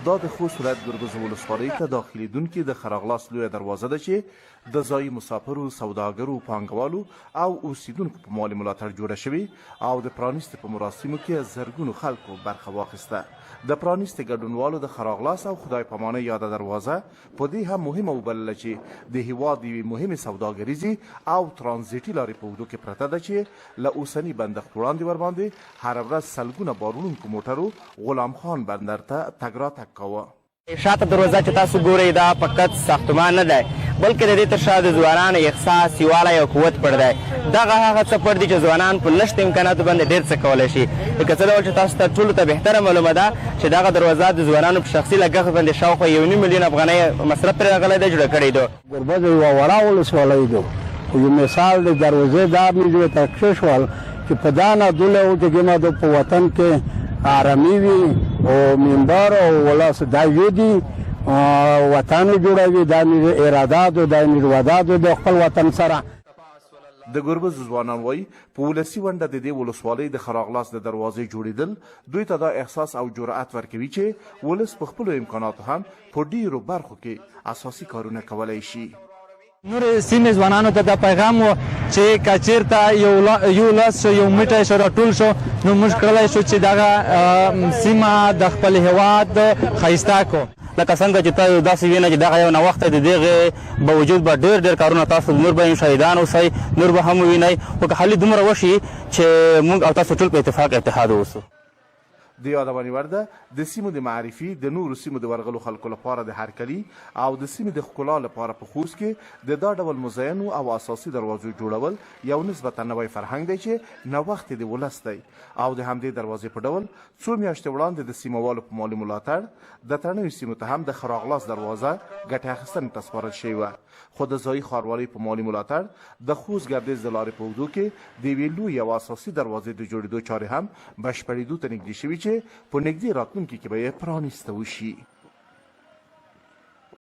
دا د خوست ولایت ګربزو ولسوالۍ ته داخلېدونکې د خراغلاس لویه دروازه ده چې د ځایي مساپرو، سوداګرو، پانګوالو او اوسېدونکو په مالي ملاتړ جوړه شوې او د پرانیستې په مراسمو کې زرګونو خلکو برخه واخیسته. د پرانیستې ګډونوالو د خراغلاس او خدای پامانۍ یاده دروازه په دې هم مهمه وبلله چې د هېواد د یوې مهمې سوداګریزې او ترانزیټي لارې په اوږدو کې پرته ده چې له اوسني بندښت وړاندې ورباندې هره ورځ سلګونه باروړونکو موټرو غلام خان بندر ته تګ راتګ کاوه. شاته دروازه چې تاسو ګورئ دا فقط ساختمان نه دی، بلکې د دې تر شا د ځوانانو احساس، یووالی او قوت پټ دی. دغه هغه څه پټ دي چې ځوانان په نشت امکاناتو باندې ډېر څه کولی شي. لکه څه ډول چې تاسو ته ټولو ته بهتره معلومه ده چې دغه دروازه د ځوانانو په شخصي لګښت باندې شاوخوا یو نیم میلیون افغانۍ مصرف پرې راغلی دی جوړه کړې ده. ګربز یوه وړه ولسوالۍ ده خو یو مثال د دروازې دا مې ته کښېښول چې په دا نه دوله و چې ګیمه د په وطن کې آرامي وي او منبر او ولس دا یو دي وطن جوړوي، دا مې اراده ده، دا مې وعده ده د خپل وطن سره. د ګربزو ځوانان وايي، په ولسي ونډه د دې ولسوالۍ د خراغلاس د دروازې جوړېدل دوی ته دا احساس او جرئت ورکوي چې ولس په خپلو امکاناتو هم په ډېرو برخو کې اساسي کارونه کولای شي. نورې سیمې ځوانانو ته دا پیغام و چې که چیرته یو لاس شو، یو موټی شو، راټول شو، نو موږ کړلی شو چې دغه سیمه د خپل هیواد ښایسته کړو. لکه څنګه چې تاسو داسې وینئ چې دغه یو نوښت دی، د دغې باوجود به ډېر ډېر کارونه تاسو نور به هم شاهدان اوسئ، نور به هم ووینئ، خو که خالي دومره وشي چې موږ او تاسو ټول په اتفاق اتحاد واوسو. د یادونې وړ ده، د سیمو د معرفي، د نورو سیمو د ورغلو خلکو لپاره د هرکلي او د سیمې د ښکلا لپاره په خوست کې د دا ډول مزینو او اساسي دروازو جوړول یو نسبتا نوی فرهنګ دی چې نوښت یې د ولس دی او د همدې دروازې په ډول څو میاشتې وړاندې د سیمه والو په مالي ملاتړ د تڼیو سیمو ته هم د ښه راغلاست دروازه ګټې اخیستنې ته سپارل شوې وه خو د ځايي ښاروالۍ په مالي ملاتړ د خوست ګردېز د لارې په اوږدو کې د یوې لویې او اساسي دروازې د جوړېدو چارې هم بشپړېدو ته نږدې شوي چې په نږدې راتلونکي کې به یې پرانیسته وشي.